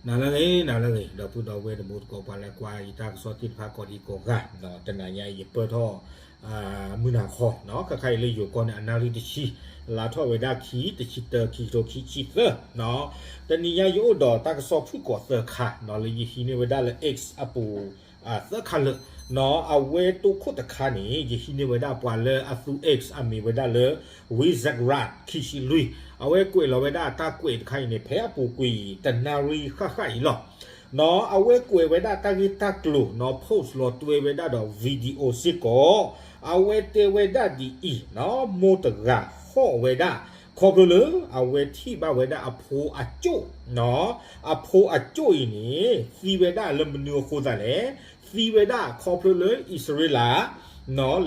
နၤလၢအဂ့ၤ နၤလၢအဂ့ၤ ဒီပုၢ်ဒီဝဲၢ်တံၤသကိး ပှၤလၢကွၢ်ယတၢ်ကစီၣ်သ့ၣ်တဖၣ်ကိးဒံကိးဂၤ, တနၤညါအံၤယပၢၢ်ထီၣ် မုၢ်နၤခီ, ခဲခါအံၤလၢယိၤကီၢ်န့ၣ် အနၣ်ရံၣ်တဆံ, လါထီၣ်ဝဲဒၣ်ခံ တဆံတၢ ခံကထိခံဆံသၢ, တနံၤညါယအိၣ်ဒီးတၢ်ကစီၣ်ဖုၣ်ကိာ်သၢခါ လၢယဟံးန့ၢ်ဝဲဒၣ်လၢ X အပူၤ သၢခါလၢာ်, အဝဲတိခိၣ်တခါန့ၣ် ယဟံးန့ၢ်ဝဲဒၣ်ပှၤလၢအသူ X အမံၤဝဲဒၣ်လၢ ဝံၣ်စဲးရၣ် ခံဆံလွံၢ်, အဝဲကွဲးလီၤဝဲဒၣ်တၢ်ကွဲးတခါအံၤန့ၣ် ဖဲအပူၤကွံာ် တနၣ်ရံၣ်ဃၣ်ဃၣ်အံၤလီၤ. အဝဲကွဲးဝဲဒၣ်တၢ်ဂ့ၢ်တၢ်ကျိၤ post လီၤတွဲဝဲဒၣ်ဒီး video စ့ၢ်ကီး, အဝဲတဲဝဲဒၣ်ဒ်အံၤ, မိၢ်တဂၤဟီၣ်ဝဲဒၣ် ခီဖျိလၢအဝဲထံၣ်ဘၣ်ဝဲဒၣ်အဖိအကၠိၣ်, အဖိအကၠိၣ်အံၤန့ၣ် သံဝဲဒၣ်လၢမနုၤအဃိသတးလဲၣ်, သံဝဲဒၣ်ခီဖျိလၢအံၣ်စရ့လး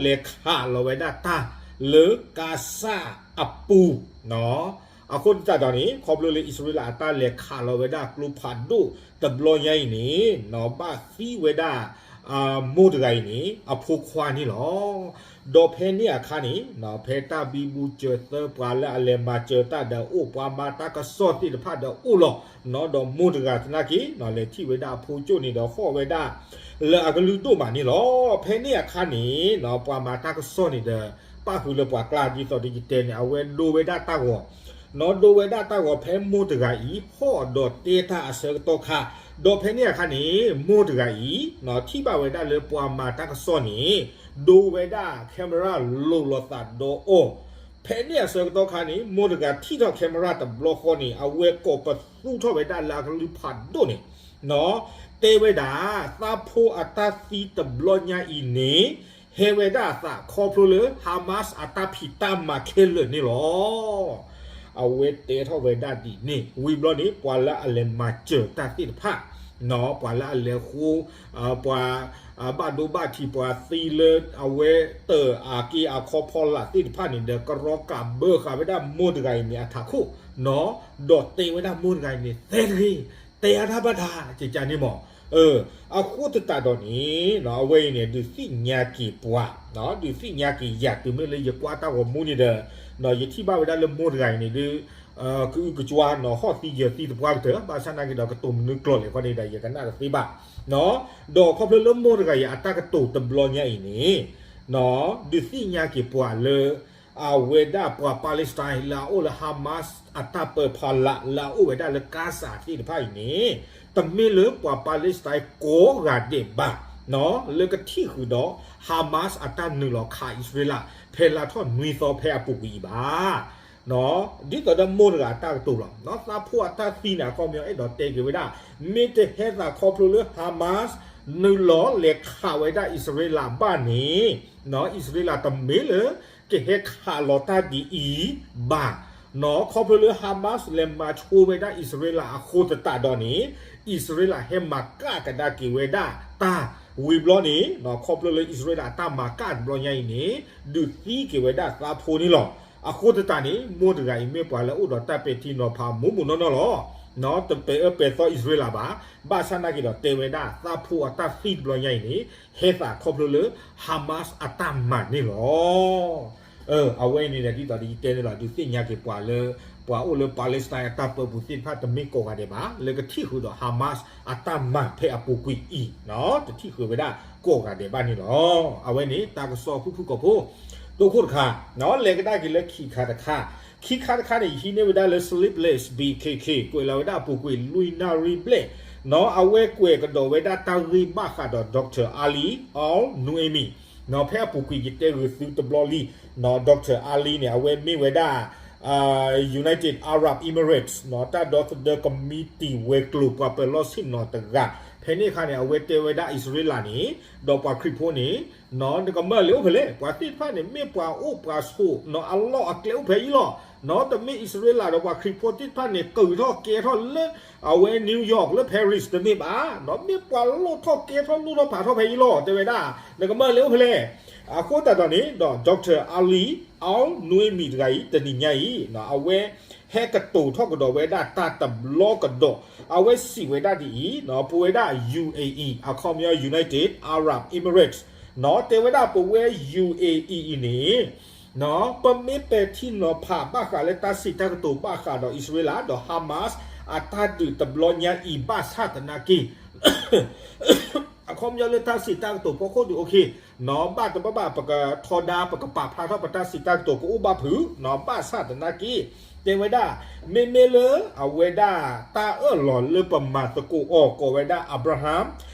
လဲၤခးလီၤဝဲဒၣ်တၢ်လၢကါစၢ်အပူၤ, အဃိသတးဒီးန့ၣ် ခီဖျိလၢအံၣ်စရ့လးအတၢ်လဲၤခးလီၤဝဲဒၣ်ကျိဖးဒိၣ်တဘျီညါအံၤန့ၣ် ဘၣ်သံဝဲဒၣ် မိၢ်တဂၤအံၤန့ၣ် အဖိခွါန့ၣ်လီၤ. ဒီးဖဲန့ၣ်အခါန့ၣ် ဖဲတၢ်ဘံဘူစၢၤသၢ ပှၤလၢအလဲၤမၤစၢၤတၢ်ဒီးအိၣ်, ပှၤမၤတၢ်ကစီၣ်သ့ၣ်တဖၣ်ဒီးအိၣ်လီၤ. ဒီးမိၢ်တဂၤသနာ်က့ လဲၤထံၣ်ဝဲဒၣ်အဖိကၠိၣ်န့ၣ်ဒီးဟီၣ်ဝဲဒၣ် လၢအကလုၢ်ဒိၣ်မးန့ၣ်လီၤ. ဖဲန့ၣ်အခါန့ၣ် ပှၤမၤတၢ်ကစီၣ်န့ၣ်ဒီး ပၣ်ဃုာ်လၢပှၤကျါ ဒ်သိးဒီးယတဲန့ၣ် အဝဲဒိဝဲဒၣ်တၢ်ဂီၤ, ဒိဝဲဒၣ်တၢ်ဂီၤ ဖဲမိၢ်တဂၤအံၤ ဟီၣ်ဒီးတဲတၢ်အဆၢကတီၢ်ခါ, ဒီးဖဲန့ၣ်အခါန့ၣ် မိၢ်တဂၤအံၤ ထံၣ်ဘၣ်ဝဲဒၣ်လၢပှၤမၤတၢ်ကစီၣ်န့ၣ် ဒိဝဲဒၣ် camera လိၤလိာ်သးဒီးအီၤ, ဖဲန့ၣ်အဆၢကတီၢ်ခါန့ၣ် မိၢ်တဂၤထံၣ်ထီၣ် camera တဘျီဃီန့ၣ် အဝဲကိးပသူထီၣ်ဝဲဒၣ်လၢအကလုၢ်ဖးဒိၣ်န့ၣ် တဲဝဲဒၣ် သးဖိအတၢ်သံတဘျီညါအံၤန့ၣ် ဟဲဝဲဒၣ်အသးခီဖျိလၢ Hamas အတၢ်ဖံးတၢ်မၤခဲလၢာ်န့ၣ်လီၤ. အဝဲတဲထီၣ်ဝဲဒၣ်ဒ်န့ၣ် ဝံၤဘျီန့ၣ် ပှၤလၢအလဲၤမၤစၢၤတၢ်သ့ၣ်တဖၣ်, ပှၤလၢအလဲၤဃိ ပှၤ ဘၣ်ဒိဘၣ်ထံး ပှၤသံလၢအဝဲတၢၢ်အက့အခီဖီလာ်သ့ၣ်တဖၣ်န့ၣ်ဒီး ကရီကးဘၢဃာ်ဝဲဒၣ်မိၢ်တဂၤအံၤန့ၣ်အထးခိၣ်, ဒီးတဲဝဲဒၣ်မိၢ်တဂၤအံၤန့ၣ် သဲတဂ့ၤ, တဲအါတၢ်ဘၣ်တၢ် ကကန့ၣ်မး, အဃိသတးဒီးန့ၣ် အဝဲအံၤန့ၣ် ဒုးသ့ၣ်ညါက့ၤပှၤ, ဒုးသ့ၣ်ညါက့ၤယၤ တုၤမ့ၢ်လၢယကွၢ်တၢ်ဂီၤမူန့ၣ်ဒီး ယထံၣ်ဘၣ်ဝဲဒၣ်လၢမိၢ်တဂၤအံၤန့ၣ်ဒုး ကအုကကွါနီၤ ဟီၣ်သံယၢၤသံသပှၢ်ကတၢၢ် ဘၣ်ဆၣ်နာ်က့ၤဒီးကတိၤမနုၤကျိာ်လဲၣ်ခီန့ၣ်ဒီး ယကနၣ်တသ့ဘၣ်, ဒီးခီဖျိလၢမိၢ်တဂၤအံၤအတၢ်ကတိၤတဘျီညါအံၤန့ၣ် ဒုးသ့ၣ်ညါက့ၤပှၤလၢ အဝဲဒၣ်ပှၤ Palestine လၢအအိၣ်လၢ Hamas အတၢ်ပၢဖီလာ် လၢအအိၣ်ဝဲဒၣ်လၢ Gaza သ့ၣ်တဖၣ်အံၤန့ၣ် တမ့ၢ်လၢပှၤ Palestine ကိးဂၤဒဲးဘၣ် လၢကထံၣ်ဃုာ်ဒီး Hamas အတၢ်နုာ်လီၤခးအံၣ်စရ့လး ဖဲလါထီၣ်နွံသီဖဲအပူၤကွံာ်အံၤဘၣ်. ဒ်သိးဒီးမိၢ်တဂၤအတၢ်ကတိၤလီၤ. သးဖိအတၢ်သံန့ၣ် အခီပညီအဲၣ်ဒိးတဲက့ၤဝဲဒၣ် မ့ၢ်တဟဲသးခီဖျိလၢ Hamas နုာ်လီၤလဲၤခးဝဲဒၣ်အံၣ်စရ့လးဘၣ်န့ၣ် အံၣ်စရ့လးတမ့ၢ်လၢ ကဟဲခးလီၤတၢ်ဒ်အံၤဘၣ်. ခီဖျိလၢ Hamas လဲၤမၤဆိဝဲဒၣ်အံၣ်စရ့လးအဃိသတးဒီးန့ၣ် အံၣ်စရ့လးဟဲမၤကၣ်ကဒါက့ၤဝဲဒၣ်တၢ်ဝံၤဘျီန့ၣ် ခီဖျိလၢအံၣ်စရ့လးအတၢ်မၤကၣ်တဘျီညါအံၤန့ၣ် ဒုးသံက့ၤဝဲဒၣ်သးဖိန့ၣ်လီၤ. အဃိသတးန့ၣ် မိၢ်တဂၤအံၤမ့ၢ်ပှၤလၢအိၣ်ဒီးတၢ်ပဲာ်ထံနီၤဖးမူးမူးနီၢ်နီၢ်လီၤ. တပဲာ်အၢပဲာ်သီအံၣ်စရ့လးဘၣ်. ဘၣ်ဆၣ်နာ်က့ၤဒီးတဲဝဲဒၣ်သးဖိအတၢ်သံတဘျီညါအံၤန့ၣ် ဟဲသးခီဖျိလၢ Hamas အတၢ်မၤန့ၣ်လီၤ. အဝဲအံၤန့ၣ်ဒ်သိးဒ်ယတဲန့ၣ်လီၤ ဒုးသ့ၣ်ညါက့ၤပှၤလၢ ပှၤအိၣ်လၢ Palestine အတၢ်ပၢပူၤသ့ၣ်တဖၣ်တမ့ၢ်ကိးဂၤဒဲးဘၣ် လၢကထံၣ်ဃုာ်ဒီး Hamas အတၢ်မၤဖဲအပူၤကွံာ်အံၤ တထံၣ်ဃုာ်ဝဲဒၣ်ကိးဂၤဒဲးဘၣ်န့ၣ်လီၤ. အဝဲန့ၣ် တၢ်ကစီၣ်ဖုၣ်ဖုၣ်ကိာ်ဖိ တိခိၣ်တခါ လဲၤကဒါက့ၤလၢခံခါတခါ, ခံခါတခါန့ၣ် ယဟံးန့ၢ်ဝဲဒၣ်လၢ Sleepless B K K ကွဲးလီၤဝဲဒၣ်အပူၤကွံာ်လွံၢ်နၣ်ရံၣ်ဘျဲၣ်, အဝဲကွဲးကဒီးဝဲဒၣ်တၢ်ဂ့ၢ်ဘၣ်ဃးဒီး Doctor Ali Al-Nuaimi ဖဲအပူၤကွံာ်ယတဲဂုာ်သုတဘျီလံ, Doctor Ali န့ၣ် အဝဲမ့ၢ်ဝဲဒၣ် United Arab Emirates တၢ်ဒီသဒၢကမံးတံာ်ဝဲၤကျိၤပှၤပၢၤလီၢ်ဆ့ၣ်နီၤတဂၤ, ဖဲန့ၣ်အခါန့ၣ် အဝဲတဲဝဲဒၣ်အံၣ်စရ့လးန့ၣ် ဒီးပှၤခရံာ်ဖိန့ၣ် နကမၢလၢအိၣ်ဖဲလဲၣ်, ပှၤသ့ၣ်တဖၣ်န့ၣ် မ့ၢ်ပှၤအိၣ်ပှၤဆိး အလီၢ်အကျဲအိၣ်ဖဲအံၤလီၤ. တမ့ၢ်အံၣ်စရ့လးဒီးပှၤခရံာ်ဖိသ့ၣ်တဖၣ်န့ၣ် ကုာ်ထီၣ်ကဲထီၣ်လၢ အဝဲ New York လၢ Paris တမ့ၢ်ဘၣ်, မ့ၢ်ပှၤလိၣ်ထီၣ်ကဲထီၣ်လိၣ်ထီၣ်ဖးထီၣ်ဖဲအံၤလီၤ တဲဝဲဒၣ်, နကမၢလၢအိၣ်ဖဲလဲၣ်. အဃိသတးဒီးန့ၣ်ဒီး Doctor Ali Al-Nuaimi တဂၤအံၤ တနံၤညါအံၤ အဝဲ ဟဲကတိၤထီၣ်ကဒီးဝဲဒၣ်တၢ်တဘျီကဒီး, အဝဲစံးဝဲဒၣ်ဒ်အံၤ, ပဝဲဒၣ် U A E အခီပညီ United Arab Emirates တဲဝဲဒၣ်ပဝဲ U A E အံၤန့ၣ် ပမ့ၢ်ပဲာ်ထံနီၤဖးဘၣ်ဃးလၢတၢ်စံးတၢ်ကတိၤဘၣ်ဃးဒီးအံၣ်စရ့လးဒီး Hamas အတၢ်ဒုးတဘျီညါအံၤဘၣ်ဆၣ်သနာ်က့ အခီပညီလၢတၢ်စံးတၢ်ကတိၤဖီခိၣ်ဒုး okay နီၢ် ဘၣ်တဘၣ်ဘၣ် ပကထီဒါ ပကပာ်ဖျါထီၣ်ပတၢ်စံးတၢ်ကတိၤကအိၣ်ဘၣ်ဖုး နီၢ် ဘၣ်ဆၣ်သနာ်က့ တဲဝဲဒၣ် မ့မ့ၢ်လၢအဝဲဒၣ်တၢ်အၢၣ်လီၤလၢပမၤသကိးအီၤ ကိးဝဲဒၣ် Abraham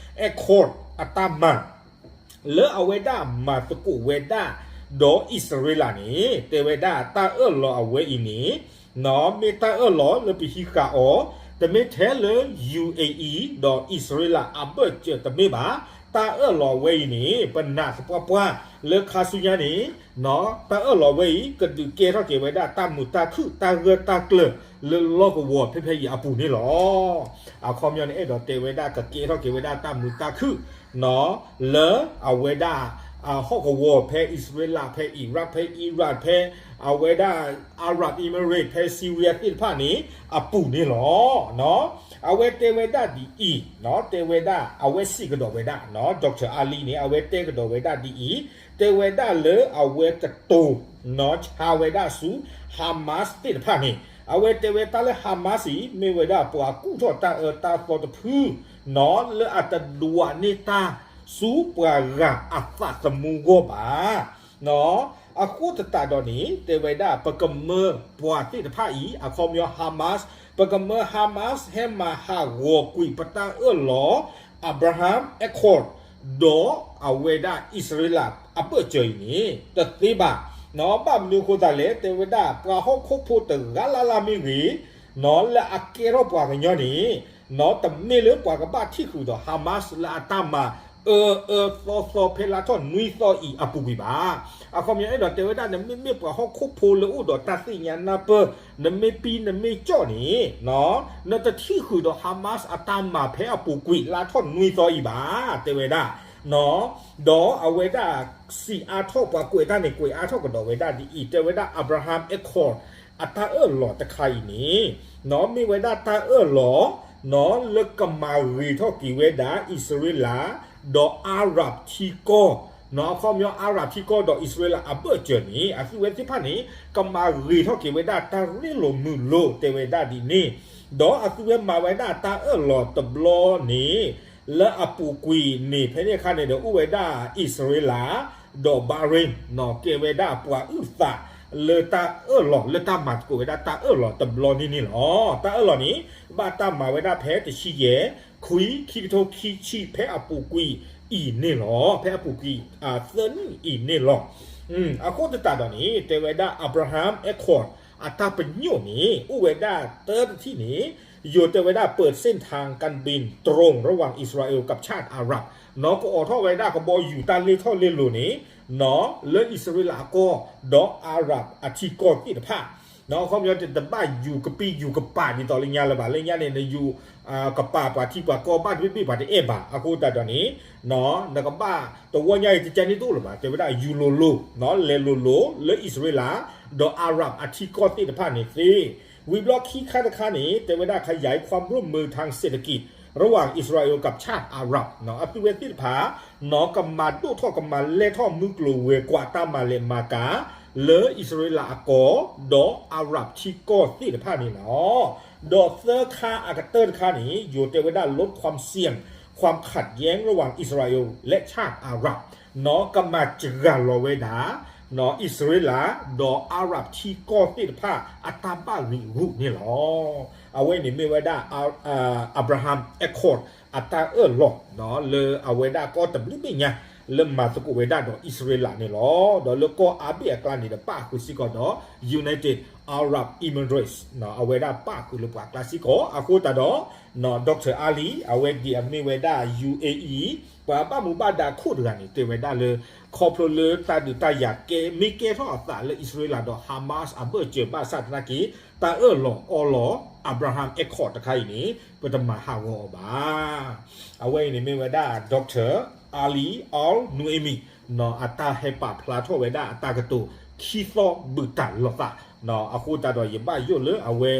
Accord အတၢ်မၤ လၢအဝဲဒၣ်မၤသကိးဝဲဒၣ် ဒီးအံၣ်စရ့လးန့ၣ် တဲဝဲဒၣ်တၢ်အၢၣ်လီၤအဝဲအံၤန့ၣ် နီၢ် မ့ၢ်တၢ်အၢၣ်လီၤလၢပဟံးဃာ်အီၤ တမ့ၢ်ထဲလၢ ယူဢေအံၤ ဒီးအံၣ်စရ့လးအဘၢၣ်စၢၤတမ့ၢ်ဘၣ်. တၢ်အၢၣ်လီၤဝဲအံၤန့ၣ် ပနာ်သပှၢ်ပှၢ်လၢခါဆူညါန့ၣ် နီၢ် တၢ်အၢၣ်လီၤဝဲအံၤ ကဒုးကဲထီၣ်က့ၤဝဲဒၣ်တၢ်မုာ်တၢ်ခုၣ် တၢ်ဂၢၢ်တၢ်ကျၢၤလၢလီၢ်ကဝီၤဖဲဖဲအံၤအပူၤန့ၣ်လီၤ. အခီပညီန့ၣ် အဲၣ်ဒိးတဲဝဲဒၣ် ကကဲထီၣ်က့ၤဝဲဒၣ်တၢ်မုာ်တၢ်ခုၣ် နီၢ် လၢအဝဲဒၣ် ဟီၣ်ကဝီၤဖဲအံၣ်စရ့လး ဖဲအံးရၣ် ဖဲအံရၣ် ဖဲအဝဲဒၣ် Arab Emirates ဖဲ Syria သ့ၣ်တဖၣ်န့ၣ် အပူၤန့ၣ်လီၤ. အဝဲတဲဝဲဒၣ်ဒ်အံၤ နီၢ် တဲဝဲဒၣ် အဝဲစံးကဒီးဝဲဒၣ် နီၢ် Doctor Ali န့ၣ် အဝဲတဲကဒီးဝဲဒၣ်ဒ်အံၤ တဲဝဲဒၣ်လၢအဝဲကတိၤ နီၢ် ဆါဝဲဒၣ်ဆူ Hamas သ့ၣ်တဖၣ်န့ၣ် အဝဲတဲဝဲတၢ်လၢ Hamas အံၤ မ့ၢ်ဝဲဒၣ်ပှၤကူၣ်ထီၣ်တၢ်အၢတၢ်သီတဖု နီၢ် လၢအတဒွးန့ၢ်တၢ်ဆူပှၤဂၤအသးသမူအဂီၢ်ဘၣ်. နီၢ် အဃိသတးဒီးန့ၣ် တဲဝဲဒၣ် ပကမၢပှၤသ့ၣ်တဖၣ်အံၤ အခီပညီ Hamas ပကမၢ Hamas ဟဲမၤဟးဂီၤကွံာ်ပတၢ်အၢၣ်လီၤ Abraham Accord ဒီးအဝဲဒၣ်အံၣ်စရ့လးအဘၢၣ်စၢၤအံၤန့ၣ် တသ့ဘၣ်. နီၢ် ဘၣ်မနုၤအဃိသတးလဲၣ် တဲဝဲဒၣ် ပှၤဟီၣ်ခိၣ်ဖိတဂၤလၢ်လၢ်မ့ၢ်ဂ့ၤ နီၢ် လၢအကဲထီၣ်ပှၤကညီန့ၣ် နီၢ် တမ့ၢ်လၢပှၤကဘၣ်ထံၣ်ဃုာ်ဒီး Hamas လၢအတၢ်မၤအၢအၢသီသီဖဲလါထီၣ်နွံသီအံၤအပူၤကွံာ်ဘၣ်. အခီပညီအဲၣ်ဒိးတဲဝဲဒၣ် နမ့မ့ၢ်ပှၤဟီၣ်ခိၣ်ဖိလၢအိၣ်ဒီးတၢ်သ့ၣ်ညါနၢ်ပၢၢ် နမ့ၢ်ပံနမ့ၢ်ကၠီၣ်န့ၣ် နီၢ် နတထံၣ်ဃုာ်ဒီး Hamas အတၢ်မၤဖဲအပူၤကွံာ်လါထီၣ်နွံသီအံၤဘၣ် တဲဝဲဒၣ် နီၢ် ဒီးအဝဲဒၣ်စံးအါထီၣ် ပှၤကွဲးတၢ်န့ၣ် ကွဲးအါထီၣ်ကဒီးဝဲဒၣ်ဒ်အံၤ တဲဝဲဒၣ် Abraham Accord အတၢ်အၢၣ်လီၤတခါအံၤန့ၣ် နီၢ် မ့ၢ်ဝဲဒၣ်တၢ်အၢၣ်လီၤ နီၢ် လၢကမၤဂ့ၤထီၣ်က့ၤဝဲဒၣ် အံၣ်စရ့လး ဒီး Arab ထံကီၢ် နီၢ် အခီပညီ Arab ထံကီၢ်ဒီးအံၣ်စရ့လးအဘၢၣ်စၢၤန့ၣ် အသုဝဲသ့ၣ်တဖၣ်န့ၣ် ကမၤဂ့ၤထီၣ်က့ၤဝဲဒၣ်တၢ်ရ့လိာ်မုာ်လိာ် တဲဝဲဒၣ်ဒ်န့ၣ် ဒီးအသုဝဲမၤဝဲဒၣ်တၢ်အၢၣ်လီၤတဘျီန့ၣ် လၢအပူၤကွံာ်န့ၣ် ဖဲန့ၣ်အခါန့ၣ်ဒီး အိၣ်ဝဲဒၣ်အံၣ်စရ့လး ဒီး Bahrain နီၢ် ကဲဝဲဒၣ်ပှၤအုၣ်သးလၢတၢ်အၢၣ်လီၤ လၢတၢ်မၤသကိးဝဲဒၣ်တၢ်အၢၣ်လီၤတဘျီန့ၣ်န့ၣ်လီၤ. တၢ်အၢၣ်လီၤန့ၣ် ဘၣ်တၢ်မၤဝဲဒၣ်ဖဲတဆံယဲၢ် ခွံ ခံကထိခံဆံ ဖဲအပူၤကွံာ်အံၤန့ၣ်လီၤ. ဖဲအပူၤကွံာ် သၢနံၣ်အံၤန့ၣ်လီၤ. အဃိသတးဒီးန့ၣ် တဲဝဲဒၣ် Abraham Accord အတၢ်ပညိၣ်န့ၣ် အိၣ်ဝဲဒၣ်တၢတထံၣ်န့ၣ် ယိၤတဲဝဲဒၣ် เปิดเส้นทางการบินตรงระหว่างอิสราเอลกับชาติอาหรับ နီၢ် ကအိးထီၣ်ဝဲဒၣ်ကဘီယူၤတၢ်လဲၤထီၣ်လဲၤလီၤန့ၣ် နီၢ် လၢအံၣ်စရ့လးအကီၢ် ဒီး Arab အထံကီၢ်သ့ၣ်တဖၣ် နီၢ် အခီပညီတဘၣ်ယူၤကပံၢ်ယူၤကပၤဒ်သိးလၢညါလၢၤဘၣ် လၢညါန့ၣ် နယူၤ ကပၤပှၤထံပှၤကီၢ်ဘၣ်တဘ့ၣ်ဘ့ၣ်ပှၤတအဲၣ်ဘၣ် အဃိသတးဒီးန့ၣ် နီၢ် နကဘၣ်တဝီညါအံၤ တကဲန့ၣ်တအိၣ်လၢၤဘၣ် တဲဝဲဒၣ်ယူၤလိၤလိၤ နီၢ် လဲၤလိၤလိၤ လၢအံၣ်စရ့လး ဒီး Arab အထံကီၢ်သ့ၣ်တဖၣ်န့ၣ်သ့ ဝံၤဘျီခံခါတခါန့ၣ် တဲဝဲဒၣ် ขยายความร่วมมือทางเศรษฐกิจระหว่างอิสราเอลกับชาติอาหรับ နီၢ် အသုဝဲသ့ၣ်တဖၣ် နီၢ် ကမၤဒိၣ်ထီၣ်ကမၤလဲၢ်ထီၣ်မုၢ်ကျိၤဝဲၤကွာ်တၢ်မၤလဲၤမၤကၤ လၢအံၣ်စရ့လးအကီၢ် ဒီး Arab ထံကီၢ်သ့ၣ်တဖၣ်န့ၣ်လီၤ. ဒီးသၢခါအကတၢၢ်တခါန့ၣ် ယိၤတဲဝဲဒၣ် ลดความเสี่ยงความขัดแย้งระหว่างอิสราเอลและชาติอาหรับ နီၢ် ကမၤစှၤလီၤဝဲဒၣ် နီၢ် အံၣ်စရ့လး ဒီး Arab ထံကီၢ်သ့ၣ်တဖၣ် အတၢ်ဘၣ်ဂံာ်ဂူာ်န့ၣ်လီၤ. အဝဲန့ၣ်မ့ၢ်ဝဲဒၣ် Abraham Accord အတၢ်အၢၣ်လီၤ နီၢ် လၢအဝဲဒၣ်ကီၢ်တဘျုးဘ့ၣ်ညါ လၢမၤသကိးဝဲဒၣ်ဒီးအံၣ်စရ့လးန့ၣ်လီၤ. ဒီးလၢကီၢ်အါဘ့ၣ်အကျါန့ၣ်ဒီး ပၣ်ဃုာ်စ့ၢ်ကီးဒီး United Arab Emirates နီၢ် အဝဲဒၣ်ပၣ်ဃုာ်လၢပှၤကျါစ့ၢ်ကီး အဃိသတးဒီး နီၢ် Doctor Ali အဝဲဒ်အမ့ၢ်ဝဲဒၣ် ယူၤအ့အံ ပှၤဘၣ်မူဘၣ်ဒါခိၣ်တဂၤန့ၣ် တဲဝဲဒၣ်လၢ ခီဖျိလၢတၢ်ဒုးတၢ်ယၤကဲ မ့ၢ်ကဲထီၣ်အသးလၢအံၣ်စရ့လးဒီး Hamas အဘၢၣ်စၢၤဘၣ်ဆၣ်သနာ်က့ တၢ်အၢၣ်လီၤအီလီၤ Abraham Accord တခါအံၤန့ၣ် ပတမၤဟးဂီၤအီၤဘၣ်. အဝဲအံၤန့ၣ်မ့ၢ်ဝဲဒၣ် Doctor Ali Al Nuaimi နီၢ် အတၢ်ဟဲပာ်ဖျါထီၣ်ဝဲဒၣ်အတၢ်ကတိၤ ခံသီဘုၣ်တၢ်လိာ်သး နီၢ် အဃိသတးဒီးယဘၣ်ယိၣ်လၢအဝဲ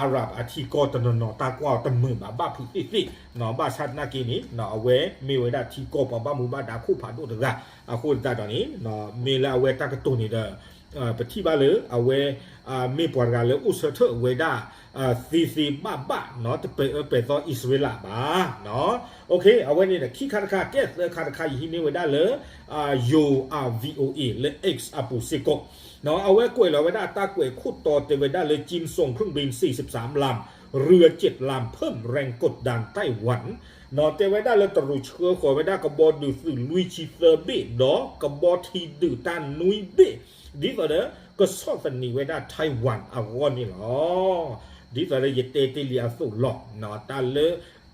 Arab အထံကီၢ်တနီၤနီၤ တၢ်ကွၢ်အီၤတမုာ်ဘၣ် ဘၣ်ဖုးသ့ၣ်သ့ၣ် နီၢ် ဘၣ်ဆၣ်သနာ်က့န့ၣ် နီၢ် အဝဲမ့ၢ်ဝဲဒၣ်ထံကီၢ်ပှၤဘၣ်မူဘၣ်ဒါခိၣ်ဖးဒိၣ်တဂၤ အဃိသတးဒီးန့ၣ် နီၢ် မ့ၢ်လၢအဝဲတၢ်ကတိၤန့ၣ်ဒီး ပထံၣ်ဘၣ်လၢအဝဲ မ့ၢ်ပှၤတဂၤလၢအိၣ်ဆၢထၢၣ်ဝဲဒၣ် သ့သ့ဘၣ်ဘၣ်နီၤ တပဲာ်အၢပဲာ်သီအံၣ်စရ့လးဘၣ်. အဝဲန့ၣ်ဒီး ခံခါတခါ ကဲသၢခါတခါ ယဟံးန့ၢ်ဝဲဒၣ်လၢ ယိၤ VOA လၢ X အပူၤစ့ၢ်ကီး အဝဲကွဲးလီၤဝဲဒၣ်တၢ်ကွဲးခိၣ်တီတဲဝဲဒၣ်လၢ จีนส่งเครื่องบินสี่สิบสามลำ เรือเจ็ดลำ เพิ่มแรงกดดันไต้หวัน တဲဝဲဒၣ်လၢတရူးဆှၢဃီၤဝဲဒၣ်ကဘီဒုးသုးလွံၢ်ဆံသၢဘ့ၣ် ဒီးကဘီထံဒုးတၢ်နွံဘ့ၣ် ဒ်သိးဒီး ကဆီၣ်သနံးဝဲဒၣ် Taiwan အဂီၢ်န့ၣ်လီၤ. ဒ်သိးဒီးယတဲတ့ၢ်လံအသိးလီၤ. တၢ်လၢ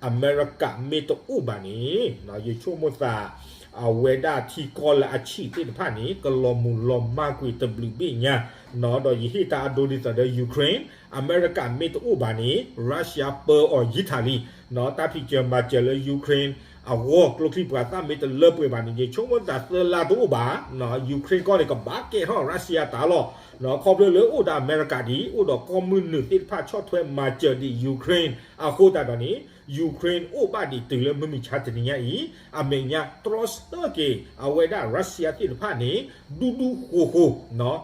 အမဲရကၤမ့ၢ်တအိၣ်ဘၣ်န့ၣ် ယဆိကမိၣ်သး အဝဲဒၣ်ထံကီၢ်လၢအဆံးသ့ၣ်တဖၣ်န့ၣ် ကလီၤမုၢ်လီၤမၢ်ကွံာ်တဘျုးဘ့ၣ်ညါ ဒီးယဟ့ၣ်တၢ်အဒိဒ်သိးဒီး Ukraine အမဲရကၤမ့ၢ်တအိၣ်ဘၣ်န့ၣ် Russia ပၢအီၤယံာ်ထးလံ တၢ်ဖံးစၢၤမၤစၢၤလၢ Ukraine အဂီၢ် ကျိချံပှၤသၣ်မ့ၢ်တလၢပှဲၤဘၣ်န့ၣ် ယဆိကမိၣ်သးသၢလါတအိၣ်ဘၣ် Ukraine ကီၢ်န့ၣ် ကဘၣ်ကဲထီၣ် Russia တၢ်လီၢ် ခီဖျိလၢအိၣ်ဒီးအမဲရကၤဒံး အိၣ်ဒီးကီၢ်မုၢ်နုာ်သ့ၣ်တဖၣ်ဆီၣ်ထွဲမၤစၢၤဒံး Ukraine အဃိသတးဒီးန့ၣ် Ukraine အိၣ်ဘၣ်ဒံးတုၤလၢမုၢ်မဆါတနံၤညါအံၤ အမဲာ်ညါတြီဆၢက့ၤ အဝဲဒၣ် Russia သ့ၣ်တဖၣ်န့ၣ် ဒူဒူဃိဃိ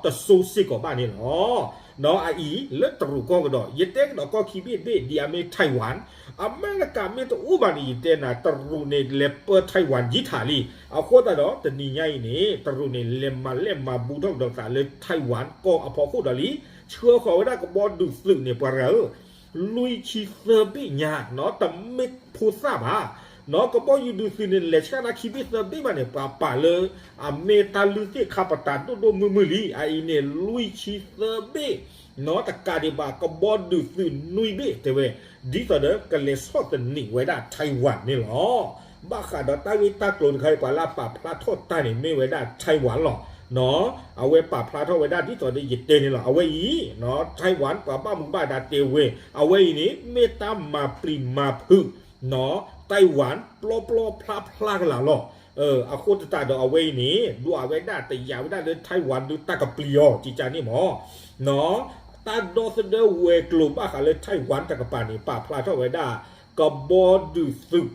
တစိစ့ၢ်ကီးဘၣ်န့ၣ်လီၤ. အအံၤလၢတရူးကီၢ်ကဒီး ယတဲကဒီးကီၢ်ခံဘ့ၣ်တဘ့ၣ် ဒ်အမ့ၢ် Taiwan အမဲရကၤမ့ၢ်တအိၣ်ဘၣ်န့ၣ် ယတဲနၤ တရူးန့ၣ်လဲၤပၢ Taiwan ယံာ်ထးလံ. အဃိသတးဒီး တနံၤညါအံၤန့ၣ် တရူးန့ၣ် လဲၤမၤလဲၢ်မၤဘူထီၣ်ကဒီးသးလၢ Taiwan ကီၢ်အဖီခိၣ်ဒီးလံ. ဆှၢဃီၤဝဲဒၣ်ကဘီဒုးသုးန့ၣ် ပှၤတဂၤဧၢ လွံၢ်ဆံသၢဘ့ၣ်ညါ တမ့ၢ်ဖိသၣ်ဘၣ် ကဘီယူၤဒုးသုးန့ၣ် လဲၤဆှၢတၢ်ခံဘ့ၣ်သၢဘ့ၣ်ဘၣ်န့ၣ် ပှၤပာ်လၢ အမ့ၢ်တၢ်လုၢ်သ့ၣ်ခါပတာ်ဒိၣ်ဒိၣ်မုၢ်မုၢ်လံ. အအံၤန့ၣ် လွံၢ်ဆံသၢဘ့ၣ် တကးဒံးဘၣ် ကဘီဒုးသုးနွံဘ့ၣ်တဲဝဲ ဒ်သိးဒီးကလဲၤဆီၣ်သနံးဝဲဒၣ် Taiwan န့ၣ်လီၤ. ဘၣ်ဃးဒီးတၢ်ဂ့ၢ်တၢ်ကျိၤတခါအံၤ ပှၤလၢအပာ်ဖျါထီၣ်တၢ်န့ၣ် မ့ၢ်ဝဲဒၣ် Taiwan လီၤ. အဝဲပာ်ဖျါထီၣ်ဝဲဒၣ်ဒ်သိးဒီးယတဲန့ၣ်လီၤ. အဝဲအံၤ Taiwan ပှၤဘၣ်မူဘၣ်ဒါတဲဝဲ အဝဲအံၤန့ၣ် မ့ၢ်တၢ်မၤပျံၤမၤဖုး Taiwan ပျီပျီဖျါဖျါကလာ်လီၤ. အဃိသတးဒီးအဝဲအံၤန့ၣ် ဒွးဝဲဒၣ်တယာ်ဝဲဒၣ်လၢ Taiwan ဒုးတၢ်ကပျံၤအီၤ ကကန့ၣ်မး တၢ်ဒီသဒၢဝဲၤကျိၤဘၣ်ဃးလၢ Taiwan တကပၤန့ၣ် ပာ်ဖျါထီၣ်ဝဲဒၣ် ကဘီဒုးသုး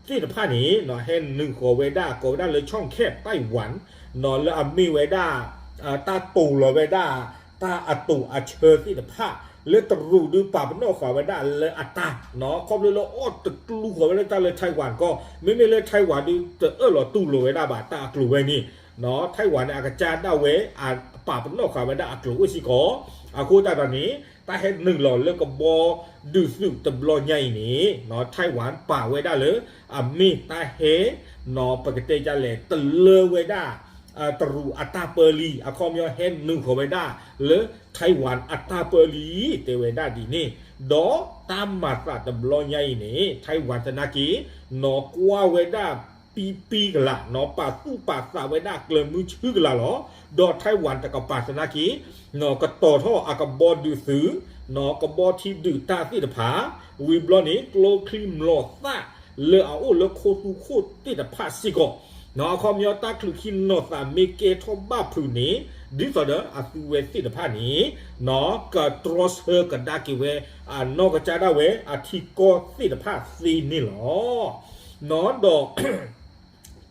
သ့ၣ်တဖၣ်န့ၣ် ဟဲနုာ်ဃီၤဝဲဒၣ် ကိးဝဲဒၣ်လၢ ช่องแคบไต้หวัน လၢအမ့ၢ်ဝဲဒၣ် တၢ်တိာ်လီၤဝဲဒၣ် တၢ်အတိာ်အဆၢသ့ၣ်တဖၣ် လၢတရူးဒုးပာ်ပနီၣ်ဃာ်ဝဲဒၣ်လၢအတၢ် ခီဖျိလၢအီၣ်တကျူဃီၤဝဲလၢတၢ်လၢ Taiwan ကီၢ် မ့မ့ၢ်လၢ Taiwan ဒုးတအၢၣ်လီၤတူၢ်လိာ်ဝဲဒၣ်ဘၣ်တၢ်အကျိၤဝဲန့ၣ် Taiwan န့ၣ် အကစၢ်ဒၣ်ဝဲ အပာ်ပနီၣ်ဃာ်ဝဲဒၣ်အကျိၤအိၣ်စ့ၢ်ကီး အဃိသတးဒီးန့ၣ် တၢ်ဟဲနုာ်လီၤလၢကဘီဒုးသုးတဘျီညါအံၤန့ၣ် Taiwan ပာ်ဝဲဒၣ်လၢ အမ့ၢ်တၢ်ဟဲ ပကတဲဒ်လဲၣ် တလၢဝဲဒၣ် တရူးအတၢ်ပၢလံ အခီပညီဟဲနုာ်ဃီၤဝဲဒၣ်လၢ Taiwan အတၢ်ပၢလံ တဲဝဲဒၣ်ဒ်န့ၣ် ဒီးတၢ်မၤသးတဘျီညါအံၤန့ၣ် Taiwan သနာ်က့ နီၢ်ကွၢ်ဝဲဒၣ်ပံပံကလး နီၢ်ပာ်သူၣ်ပာ်သးဝဲဒၣ်ကျၢၤမုဆူကလးလီၤ. ဒီး Taiwan တကပၤသနာ်က့ နီၢ်ကတီၤထီၣ်အကဘီဒုးသုး နီၢ်ကဘီထံဒုးတၢ်သ့ၣ်တဖၣ် ဝံၤဘျီန့ၣ် ကျိချံမျိာ်သၣ် လၢအအိၣ်လၢခိသူခိၣ်သ့ၣ်တဖၣ်စ့ၢ်ကီး အခီပညီတၢ်ချုးခံနီၢ်သးမ့ၢ်ကဲထီၣ်ဘၣ်ဖုးန့ၣ် ဒ်သိးဒီးအသုဝဲသ့ၣ်တဖၣ်န့ၣ် နီၢ်ကတြီဆၢကဒါက့ၤဝဲ အနီၢ်ကစၢ်ဒၣ်ဝဲအထံကီၢ်သ့ၣ်တဖၣ်သ့န့ၣ်လီၤ. နီၢ်ဒီး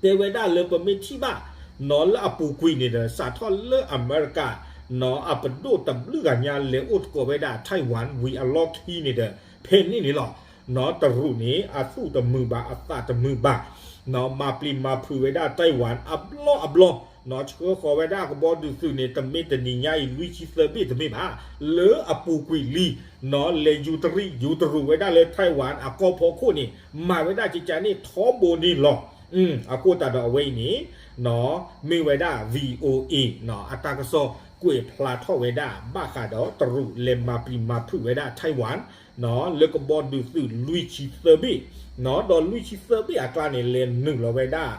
တဲဝဲဒၣ်လၢပမ့ၢ်ထံၣ်ဘၣ် နီၢ်လၢအပူၤကွံာ်န့ၣ်ဒီး စးထီၣ်လၢအမဲရကၤ နီၢ်အပဒိၣ်တဘျုးဂၤညါ လဲၤအိၣ်သကိးဝဲဒၣ် Taiwan ဝံၤအလီၢ်ခံန့ၣ်ဒီး ဖဲန့ၣ်န့ၣ်လီၤ. နီၢ်တရူးန့ၣ် အသူၣ်တမုာ်ဘၣ် အသးတမုာ်ဘၣ် နီၢ်မၤပျံၤမၤဖုးဝဲဒၣ် Taiwan အဘျီအဘျီ နီၢ်ဆှၢဃီၤဝဲဒၣ်ကဘီဒုးသုးန့ၣ် တမ့ၢ်တနံၤညါအံၤ လွံၢ်ဆံသၢဘ့ၣ်တမ့ၢ်ဘၣ် လၢအပူၤကွံာ်လံ နီၢ်လဲၤယူၤတရံးယူၤတရူးဝဲဒၣ်လၢ Taiwan အကီၢ်ဖီခိၣ်န့ၣ် မၤဝဲဒၣ်ကကန့ၣ်ထီဘိန့ၣ်လီၤ. အဃိသတးဒီးအဝဲအံၤန့ၣ် နီၢ်မ့ၢ်ဝဲဒၣ် VOA နီၢ်အတၢ်ကစီၣ်ကွဲးဖျါထီၣ်ဝဲဒၣ် ဘၣ်ဃးဒီးတရူးလဲၤမၤပျံၤမၤဖုးဝဲဒၣ် Taiwan နီၢ်လၢကဘီဒုးသုးလွံၢ်ဆံသၢဘ့ၣ် နီၢ်ဒီးလွံၢ်ဆံသၢဘ့ၣ်အကျါန့ၣ် လဲၤနုာ်လီၤဝဲဒၣ်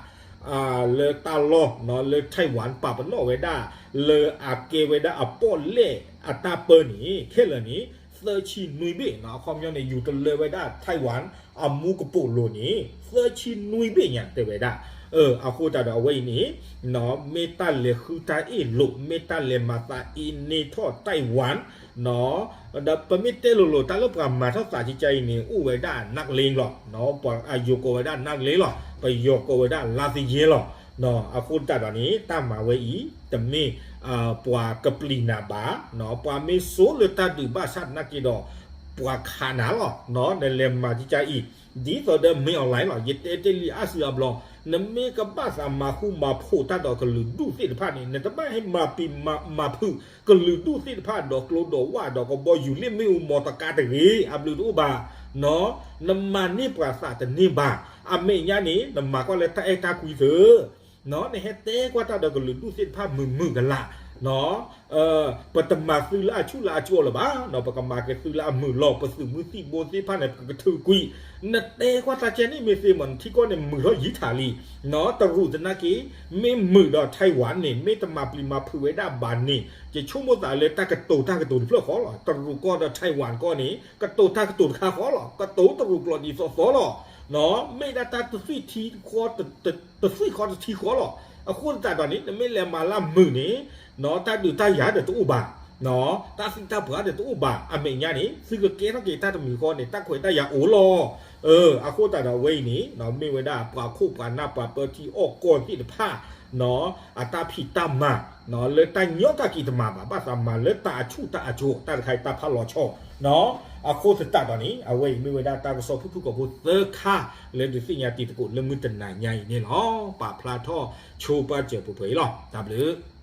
လၢတၢ်လီၢ် နီၢ်လၢ Taiwan ပာ်ပနီၣ်ဝဲဒၣ် လၢအကဲဝဲဒၣ်အပီၣ်လဲၣ်အတၢ်ပၢန့ၣ် ခဲလၢာ်န့ၣ် သၢဆံနွံဘ့ၣ် နီၢ်အခီပညီန့ၣ် ယူၤတလၢဝဲဒၣ် Taiwan အမူကပိာ်လိၤန့ၣ် သၢဆံနွံဘ့ၣ်ညါတဲဝဲဒၣ် အဃိသတးဒီးအဝဲအံၤန့ၣ် နီၢ်မ့ၢ်တၢ်လဲၤဃုတၢ်အ့ၣ်လိာ် မ့ၢ်တၢ်လဲၤမၤသးအ့န့ၢ်ထီၣ် Taiwan နီၢ် ဒီးပမ့ၢ်တဲလိၤလိၤ တၢ်လၢပှၤမၤထီၣ်သးကကါအံၤန့ၣ် အိၣ်ဝဲဒၣ်နၢ်ကလ့လီၤ နီၢ်ပှၤအယိၤကိးဝဲဒၣ်နၢ်ကလ့လီၤ ပယီၤကိးဝဲဒၣ်လါသယဲလီၤ အဃိသတးဒီးန့ၣ် တၢ်မၤဝဲအံၤ တမ့ၢ်ပှၤကပျံၤနၤဘၣ်, ပှၤမ့ၢ်စိလၢတၢ်ဒုးဘၣ်ဆၣ်သနာ်က့ဒီး ပှၤခးနၤလီၤ. နလဲၤမၤကကါအံၤ ဒ်သိးဒီးမ့ၢ် online လီၤ. ယတဲတ့ၢ်လံအါစုအါဘျီ, နမ့ၢ်ကဘၣ်သးမၤဃူမၤဖိးတၢ်ဒီးကလုာ်ဒူၣ်သ့ၣ်တဖၣ်န့ၣ် နတဘၣ်ဟဲမၤပျံၤမၤဖုးကလုာ်ဒူၣ်သ့ၣ်တဖၣ်ဒီးကျိဒီးဝၣ်ဒီးကဘီယူၤလ့ၣ်မ့ၣ်အူမီတကါတဂ့ၤ, အဘျုးတအိၣ်ဘၣ်. နမၤန့ၢ်ပှၤသးတန့ၢ်ဘၣ်. အမဲာ်ညါန့ၣ် နမၤကွၢ်လၢတၢ်အဲၣ်တၢ်ကွံသု နဟဲတဲကွၢ်တၢ်ဒီးကလုာ်ဒူၣ်သ့ၣ်တဖၣ်မုာ်မုာ်ကလာ်, ပတမၤသုလၢအဆူၣ်လၢအကၠီလၢၤဘၣ်, ပကမၤက့ၤသုလၢအမုာ်လီၤ. ပသုးမုၢ်သံၣ်ဘိသ့ၣ်တဖၣ်န့ၣ် ပကထုးကွံာ်, နတဲကွၢ်တၢ်ကဲန့ၣ်မ့ၢ်သ့မး နထံကီၢ်န့ၣ်မုာ်ထီၣ်ယံာ်ထးလံ. တရူးသနာ်က့ မ့ၢ်မုာ်ဒီး Taiwan န့ၣ် မ့ၢ်တမၤပျံၤမၤဖုးဝဲဒၣ်ဘၣ်န့ၣ် ယဆိကမိၣ်သးလၢတၢ်ကတိၤတၢ်ကတိၤတဖျၢၣ်ဃီလီၤ. တရူးကီၢ်ဒီး Taiwan ကီၢ်န့ၣ် ကတိၤတၢ်ကတိၤတခါဃီလီၤ. ကတိၤတရူးကျိာ်ဒ်သိးသိးလီၤ. မ့ၢ်ဒၣ်တၢ်တသွံၣ်ထံဃီ တသွံၣ်ဃီတထံဃီလီၤ. အဃိသတးဒီးန့ၣ် နမ့ၢ်လဲၤမၤလၢမုာ်န့ၣ် တၢ်ဒုးတၢ်ယၤဒီးတအိၣ်ဘၣ်, တၢ်သံတၢ်ပှၢ်ဒီးတအိၣ်ဘၣ်. အမဲာ်ညါန့ၣ် သုကကဲထီၣ်က့ၤတၢ်တမံၤဃီန့ၣ် တၢ်ခွဲးတၢ်ယာ်အိၣ်လီၤ. အဃိသတးဒီးအဝဲအံၤန့ၣ် မ့ၢ်ဝဲဒၣ်ပှၤခိၣ်ပှၤနၢ်ပှၤပၢထံအီၣ်ကီၢ်သ့ၣ်တဖၣ် အတၢ်ဖံးတၢ်မၤ လၢတၢ်ညီတၢ်ကံးတမၤဘၣ်, ဘၣ်သးမၤလၢတၢ်အဆူၣ်တၢ်အကၠီ, တၢ်တခါအံၤတၢ်ဖးလီၤဆီ, အဃိသတးဒီးန့ၣ် အဝဲအံၤမ့ၢ်ဝဲဒၣ်တၢ်ကစီၣ်ဖုၣ်ဖုၣ်ကိာ်ဖိသၢခါ လၢဒုးသ့ၣ်ညါတံၤသကိးလၢမုၢ်တနၤညါအံၤန့ၣ်လီၤ. ပာ်ဖျါထီၣ်ဆိပာ်စၢၤပှဲၤပှဲၤအံၤလီၤ. တၢ်ဘျုး